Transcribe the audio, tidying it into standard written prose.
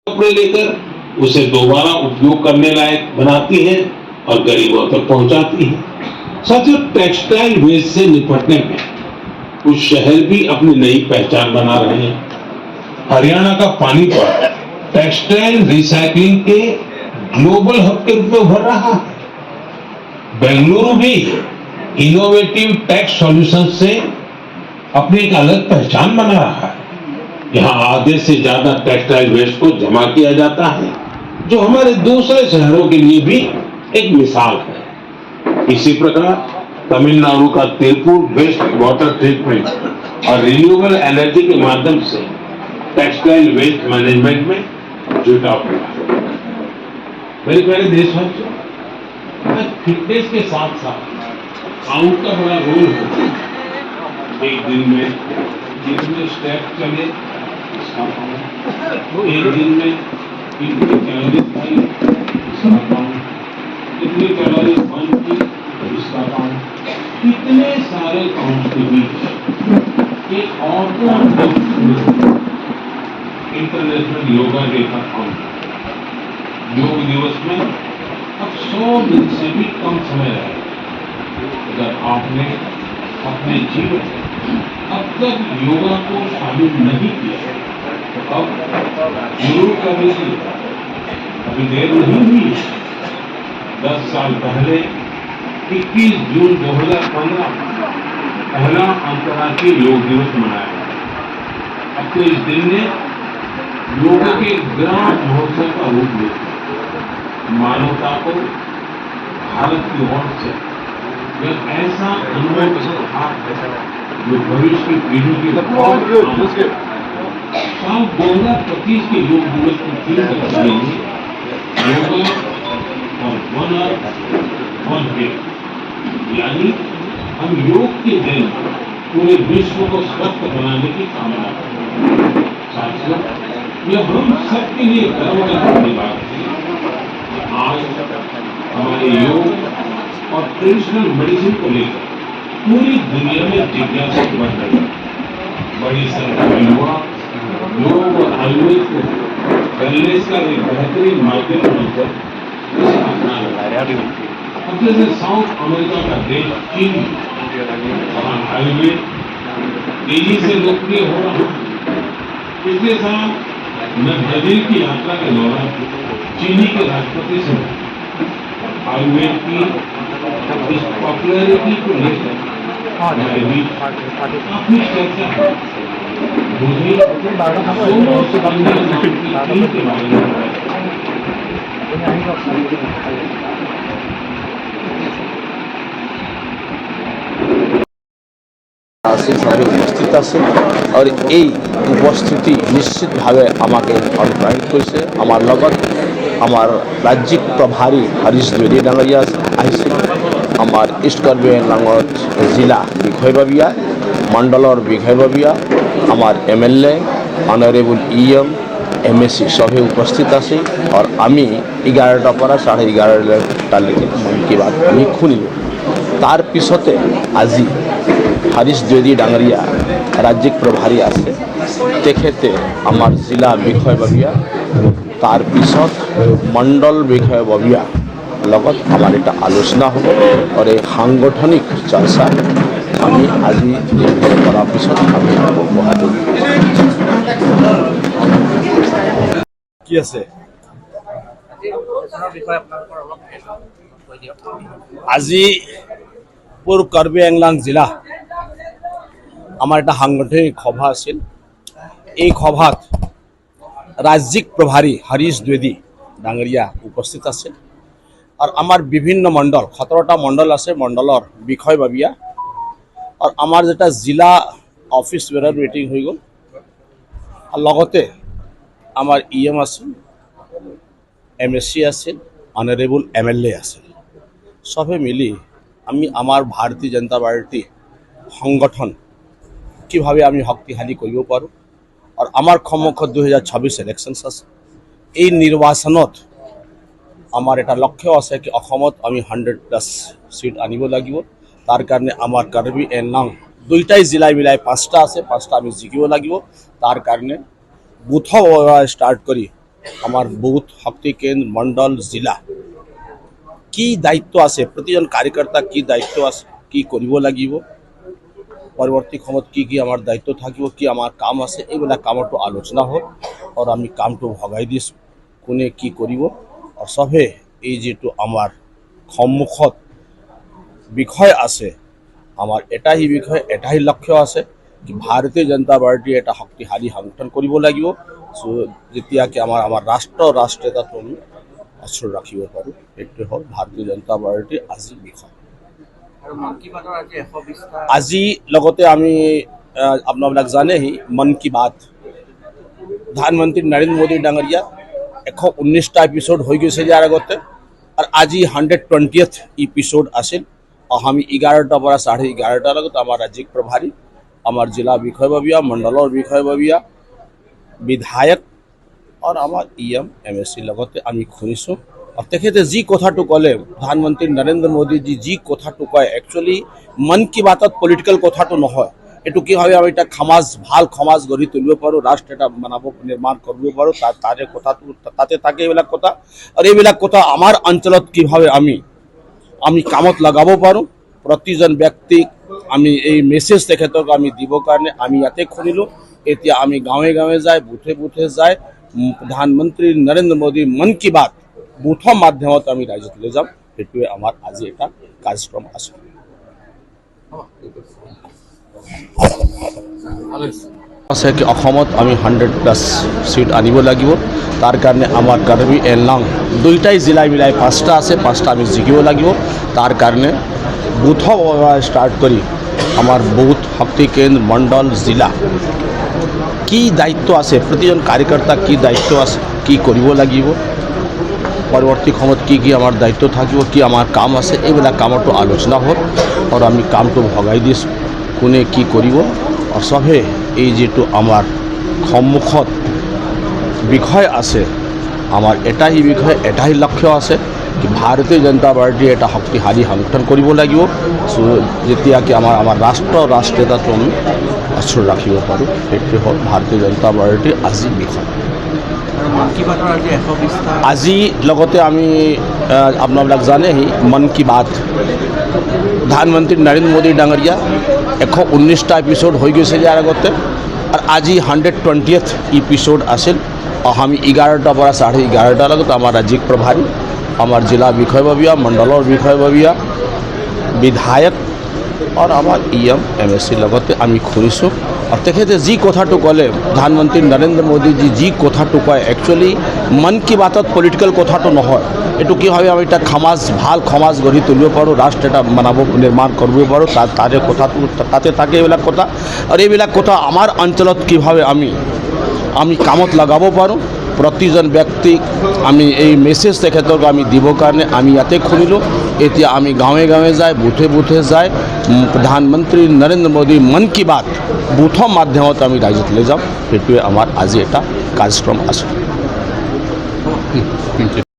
कपड़े लेकर उसे दोबारा उपयोग करने लायक बनाती है और गरीबों तक पहुंचाती है। साथियों, टेक्सटाइल वेस्ट से निपटने में कुछ शहर भी अपनी नई पहचान बना रहे हैं। हरियाणा का पानीपत टेक्सटाइल रिसाइकलिंग के ग्लोबल हब के रूप में उभर रहा है। बेंगलुरु भी इनोवेटिव टेक सॉल्यूशन से अपनी एक अलग पहचान बना रहा है। यहाँ आधे से ज्यादा टेक्सटाइल वेस्ट को जमा किया जाता है, जो हमारे दूसरे शहरों के लिए भी एक मिसाल है। इसी प्रकार तमिलनाडु का तिरुपुर वेस्ट वाटर ट्रीटमेंट और रिन्यूएबल एनर्जी के माध्यम से टेक्सटाइल वेस्ट मैनेजमेंट में जुटा हुआ है। मेरे प्यारे देशवासियों, आज फिटनेस के साथ साथ काउंट का बड़ा रोल होता है। एक दिन में कितने स्टेप चले, इसका काउंट, एक दिन में कितनी कैलोरीज खाई, इसका काउंट, कितनी कैलोरीज बर्न की, इसका काउंट। कितने सारे काउंट के बीच एक और काउंट, इंटरनेशनल योगा डे का काउंट। योग दिवस में अब 100 दिन से भी कम समय रह गया। अगर आपने अपने जीवन में अब तक योगा को शामिल नहीं किया, तो अब जरूर कर लीजिए। अभी देर नहीं हुई है। 10 साल पहले 21 जून 2015 पहला अंतर्राष्ट्रीय योग दिवस मनाया गया। अब तो इस दिन ने योग के ग्रांड महोत्सव का रूप ले लिया। मानवता को भारत की ओर से यह ऐसा अनमोल उपहार है, जो भविष्य की पीढ़ी के बहुत काम आएगा। साल 2025 के योग दिवस की थीम रखी गई है, "yoga for one earth, one health", यानी हम योग के दिन पूरे विश्व को स्वस्थ बनाने की कामना करते हैं। साथियों, यह हम सबके लिए गर्व करने वाली बात है कि आज हमारे योग और ट्रेडिशनल मेडिसिन को लेकर पूरी दुनिया में जिज्ञासा बढ़ रही है। बड़ी संख्या में युवा योग और आयुर्वेद को वेलनेस का एक बेहतरीन माध्यम समझकर इसे अपना रहे हैं। अब जैसे साउथ अमेरिका का देश चिली, वहाँ आयुर्वेद तेजी से लोकप्रिय हो रहा है। पिछले साल मैं ब्राजील की यात्रा के दौरान चिली के राष्ट्रपति से मिला और आयुर्वेद की इस पॉपुलैरिटी को लेकर हमारे बीच काफी चर्चा है। मुझे सोनो स्पंदन नाम की टीम के बारे में बताया। আছিল, চবেই উপস্থিত আছিল আৰু এই উপস্থিতি নিশ্চিতভাৱে আমাক অনুপ্ৰাণিত কৰিছে। আমাৰ লগত আমাৰ ৰাজ্যিক প্ৰভাৰী হৰিশ দ্বিবেদী ডাঙৰীয়া আহিছিল, আমাৰ ইষ্ট কাৰ্বি আংলঙত জিলা বিষয়ববীয়া, মণ্ডলৰ বিষয়ববীয়া, আমাৰ এম.এল.এ, অনাৰেবল ই.এম, এম.এ.চি চবেই উপস্থিত আছিল আৰু আমি 11টাৰ পৰা 11:30টালৈকে মন কী বাত আমি শুনিলোঁ। তাৰ পিছতে আজি হৰিশ দ্বিবেদী ডাঙৰীয়া ৰাজ্যিক প্ৰভাৰী আছে, তেখেতে আমাৰ জিলা বিষয়ববীয়া, তাৰপিছত মণ্ডল বিষয়ববীয়া লগত আমাৰ এটা আলোচনা হ'ব আৰু এই সাংগঠনিক চৰ্চা আমি আজি দীঘল কৰাৰ পিছত আমি আকৌ গুৱাহাটীত কি আছে? আজি বিষয়ে আপোনালোকৰ অলপ কৈ দিয়ক। আজি পূব কাৰ্বি আংলং জিলা আমাৰ এটা সাংগঠনিক সভা আছিল। এই সভাত ৰাজ্যিক প্ৰভাৰী হৰিশ দ্বিবেদী ডাঙৰীয়া উপস্থিত আছিল আৰু আমাৰ বিভিন্ন মণ্ডল, 17টা মণ্ডল আছে, মণ্ডলৰ বিষয়ববীয়া আৰু আমাৰ যেটা জিলা অফিচ বেৰাৰ মিটিং হৈ গ'ল আৰু লগতে আমাৰ ই.এম আছিল, এম.এ.চি আছিল, অনাৰেবল এম.এল.এ আছিল। চবে মিলি আমি আমাৰ ভাৰতীয় জনতা পাৰ্টি সংগঠন কিভাৱে আমি শক্তিশালী কৰিব পাৰোঁ আৰু আমাৰ সন্মুখত 2026 ইলেকশ্যনছ আছে। এই নিৰ্বাচনত আমাৰ এটা লক্ষ্য আছে কি অসমত আমি 100+ চিট আনিব লাগিব। তাৰ কাৰণে আমাৰ কাৰ্বি আংলং দুইটাই জিলাই মিলাই পাঁচটা আছে, পাঁচটা আমি জিকিব লাগিব। তাৰ কাৰণে বুথৰ ষ্টাৰ্ট কৰি আমাৰ বুথ, শক্তি কেন্দ্ৰ, মণ্ডল, জিলা কি দায়িত্ব আছে, প্ৰতিজন কাৰ্যকৰ্তা কি দায়িত্ব আছে, কি কৰিব লাগিব, পৰৱৰ্তী সময়ত কি কি আমাৰ দায়িত্ব থাকিব, কি আমাৰ কাম আছে, এইবিলাক কামতো আলোচনা হ'ল আৰু আমি কামটো ভগাই দিছোঁ, কোনে কি কৰিব। আৰু চবে এই যিটো আমাৰ সন্মুখত বিষয় আছে, আমাৰ এটাই বিষয়, এটাই লক্ষ্য আছে কি ভাৰতীয় জনতা পাৰ্টী এটা শক্তিশালী সংগঠন কৰিব লাগিব, যেতিয়া কি আমাৰ ৰাষ্ট্ৰ ৰাষ্ট্ৰীয়তাটো আমি অটুট ৰাখিব পাৰোঁ। সেইটোৱে হ'ল ভাৰতীয় জনতা পাৰ্টীৰ আজিৰ বিষয়। আৰু মন কী বাতৰ আজি 120টা আজি লগতে আমি আপোনাবিলাক জানেহি, মন কী বাত প্ৰধানমন্ত্ৰী নৰেন্দ্ৰ মোদী ডাঙৰীয়া 119টা এপিছ'ড হৈ গৈছে ইয়াৰ আগতে আৰু আজি 120th episode আছিল। আৰু আমি 11টাৰ পৰা 11:30টাৰ লগত আমাৰ ৰাজ্যিক প্ৰভাৰী, আমাৰ জিলা বিষয়ববীয়া, মণ্ডলৰ বিষয়ববীয়া, বিধায়ক আৰু আমাৰ ই এম, এম এছ চিৰ লগতে আমি শুনিছোঁ। আৰু তেখেতে যি কথাটো ক'লে, প্ৰধানমন্ত্ৰী নৰেন্দ্ৰ মোদীজী যি কথাটো কয়, একচুৱেলি মন কী বাতত পলিটিকেল কথাটো নহয়। এইটো কি হয়, আমি এটা সমাজ, ভাল সমাজ গঢ়ি তুলিব পাৰোঁ, ৰাষ্ট্ৰ এটা বনাব, নিৰ্মাণ কৰিব পাৰোঁ, তাৰে কথাটো তাতে থাকে। এইবিলাক কথা আৰু এইবিলাক কথা আমাৰ অঞ্চলত কিভাৱে আমি কামত লগাব পাৰোঁ, প্ৰতিজন ব্যক্তিক আমি এই মেছেজ তেখেতক আমি দিবৰ কাৰণে আমি ইয়াতে শুনিলোঁ। এতিয়া আমি গাঁৱে গাঁৱে যায়, বুথে বুথে যায়, প্ৰধানমন্ত্ৰী নৰেন্দ্ৰ মোদীৰ মন কী বাত বুথৰ মাধ্যমত আমি ৰাইজত লৈ যাম। সেইটোৱে আমাৰ আজি এটা কাৰ্যক্ৰম আছে। হ'ব, ঠিক আছে। আছে কি অসমত আমি 100+ চিট আনিব লাগিব। তাৰ কাৰণে আমাৰ কাৰ্বি এংলং দুইটাই জিলাই মিলাই পাঁচটা আছে, পাঁচটা আমি জিকিব লাগিব। তাৰ কাৰণে বুথৰ পৰা ষ্টাৰ্ট কৰি আমাৰ বুথ, শক্তি কেন্দ্ৰ, মণ্ডল, জিলা কি দায়িত্ব আছে, প্ৰতিজন কাৰ্যকৰ্তা কি দায়িত্ব আছে, কি কৰিব লাগিব, পৰৱৰ্তী সময়ত কি কি আমাৰ দায়িত্ব থাকিব, কি আমাৰ কাম আছে, এইবিলাক কামতো আলোচনা হ'ল আৰু আমি কামটো ভগাই দিছোঁ, কোনে কি কৰিব। আৰু চবে এই যিটো আমাৰ সন্মুখত বিষয় আছে, আমাৰ এটাই বিষয়, এটাই লক্ষ্য আছে কি ভাৰতীয় জনতা পাৰ্টী এটা শক্তিশালী সংগঠন কৰিব লাগিব, যেতিয়া কি আমাৰ ৰাষ্ট্ৰ ৰাষ্ট্ৰীয়তাটো আমি অটুট ৰাখিব পাৰোঁ। সেইটোৱে হ'ল ভাৰতীয় জনতা পাৰ্টীৰ আজিৰ বিষয়। আৰু মন কী বাতৰ আজি 120টা আজি লগতে আমি আপোনাবিলাক জানেহি, মন কী বাত প্ৰধানমন্ত্ৰী নৰেন্দ্ৰ মোদী ডাঙৰীয়া 119টা এপিছ'ড হৈ গৈছে ইয়াৰ আগতে আৰু আজি 120th episode আছিল। আৰু আমি 11টাৰ পৰা 11:30টাৰ লগত আমাৰ ৰাজ্যিক প্ৰভাৰী, আমাৰ জিলা বিষয়ববীয়া, মণ্ডলৰ বিষয়ববীয়া, বিধায়ক আৰু আমাৰ ই এম, এম এছ চিৰ লগতে আমি শুনিছোঁ। আৰু তেখেতে যি কথাটো ক'লে, প্ৰধানমন্ত্ৰী নৰেন্দ্ৰ মোদীজী যি কথাটো কয়, একচুৱেলি মন কী বাতত পলিটিকেল কথাটো নহয়। এইটো কি হয়, আমি এটা সমাজ, ভাল সমাজ গঢ়ি তুলিব পাৰোঁ, ৰাষ্ট্ৰ এটা বনাব, নিৰ্মাণ কৰিব পাৰোঁ, তাৰে কথাটো তাতে থাকে। এইবিলাক কথা আৰু এইবিলাক কথা আমাৰ অঞ্চলত কিভাৱে আমি কামত লগাব পাৰোঁ, প্ৰতিজন ব্যক্তিক আমি এই মেছেজ তেখেতক আমি দিবৰ কাৰণে আমি ইয়াতে শুনিলোঁ। এতিয়া আমি গাঁৱে গাঁৱে যায়, বুথে বুথে যায়, প্ৰধানমন্ত্ৰী নৰেন্দ্ৰ মোদীৰ মন কী বাত বুথৰ মাধ্যমত আমি ৰাইজত লৈ যাম। সেইটোৱে আমাৰ আজি এটা কাৰ্যক্ৰম আছে। Thank you.